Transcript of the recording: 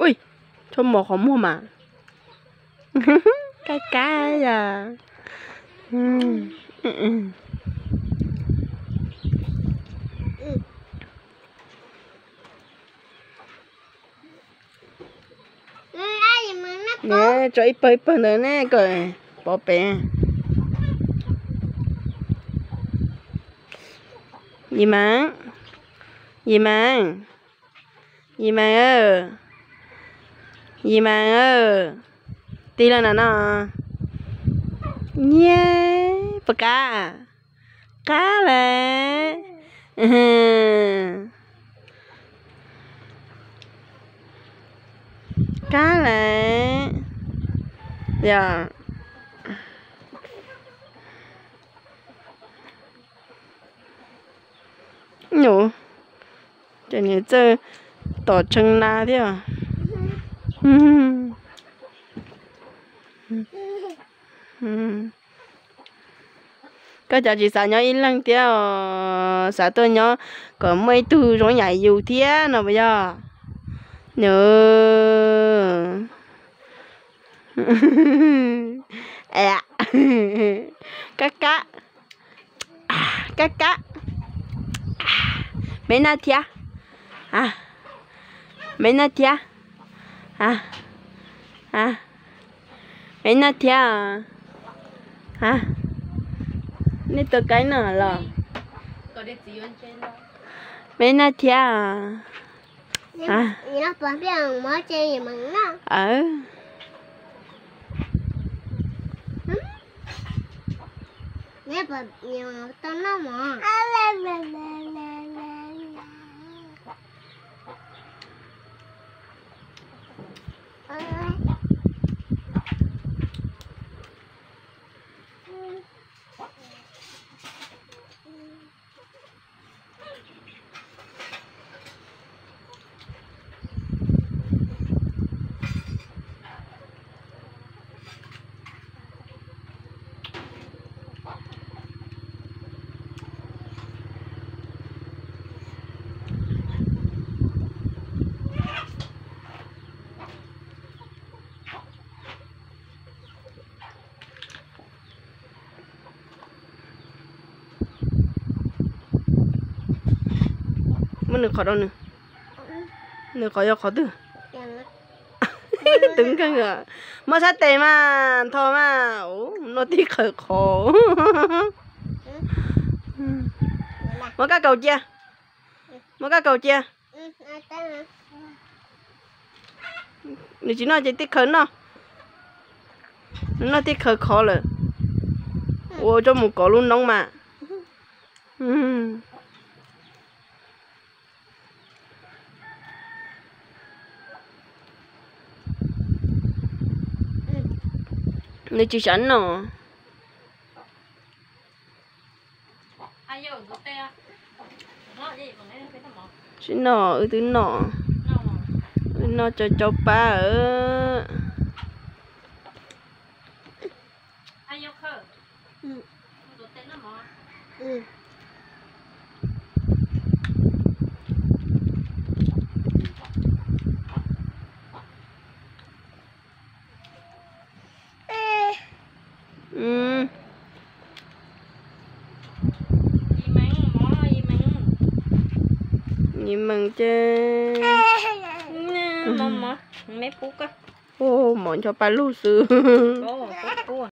Ui, tshuav mos qhov muag mas. Kab kab yom. Tso ib pawg ib pawg ntawd ne kom pov pem. Yim Mees, Yim Mees, Yim Mees, Yim Mees, tig lawm no no. Nyiaj, puas qab? Qab lawm. Qab lawm. Yog. Nyuj, ces nws txawj tom tshee na thiab. Koj cas tsis xav nyob ib leeg thiab os, xav tuaj nyob kom muaj ib tug zoo yam yus thiab no puas yog? Nws, kab kab, kab kab, me noj thiab, me noj thiab, me noj thiab, nej tua kaib noj los, me noj thiab. Muab nws qhov rau nws. Nws qhov yog qhov twg? Twb nkeeg. Muab sab tes mas, ntho mas. Noj tib qhawv qhov. Muab kab kaus cia. Muab kab kaus cia. Nws tsis noj ces tib qhawv noj. Nws noj tib qhawv qhov lawm. Ua coj mus kov lub noob mas. Nws tsis xav noj. Tsis noj, wb twb noj. Wb noj cov cov pab. Yim Mees ces mov ncho pa lug xwb.